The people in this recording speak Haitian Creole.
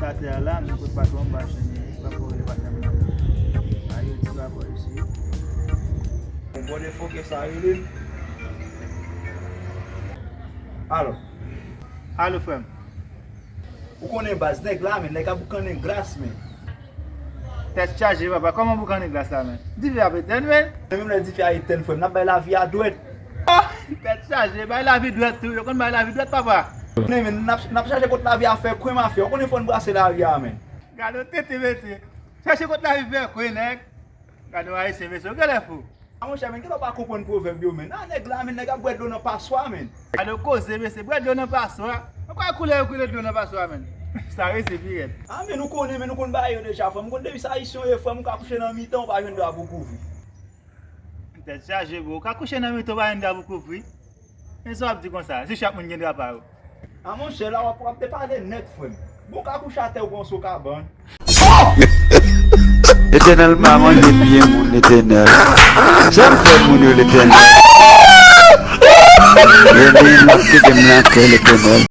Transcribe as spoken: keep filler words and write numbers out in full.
Atè a la, men kote patwon m pa chanje, pa pwòblèm patnè m nan. Ayo, ti baba isi. Bon, bon, de fòkè sa rele. Alo. Alo, frè m. Ou konnen baz nèg la, men nèg ap boukannen glas, men. Tèt chaje, papa. Kòman boukannen glas la, men? Dife ap etèn, men. Men menm lè dife a etèn, frè m, n ap bay lavi a dwèt. Oh! Tèt chaje, bay lavi dwèt tou. Yo konn bay lavi dwèt, papa. Men, men, n ap, n ap chache kot lavi a fè kwen mafya. Ou konnen fò n brase lari a, men. Gade w tete, mesye. Chache kot lavi fè kwen, nèg. Gade w ayisyen, mesye. Ou genlè fou. A, monchè, men, genlè w pa konprann pwovèb yo, men. A, nèg la, men, nèg ap bwè dlo nan paswa, men. Gade w koze, mesye, bwè dlo nan paswa. Nan kwa koulè yo koule dlo nan paswa, men? Sa rese pi rèd. A, men, nou konnen, men, nou konn bagay yo deja, frè m. Ou konn depi se ayisyen w ye, frè m, ou ka kouche nan mitan, ou pa jwenn dra pou kouvri. Tèt chaje, bro. Ou ka kouche nan mitan, ou pa jwenn dra pou kouvri. Men sa w ap di konsa, si chak moun gen dra pa yo. A, monchè, la w ap, w ap depale nèt, frè m. Bon, w ka kouche atè, ou pran sou kabann. Letènèl pa manje pye moun, Letènèl. Sa m fè moun yo, Letènèl? Letènèl, kite m nan kè, Letènèl.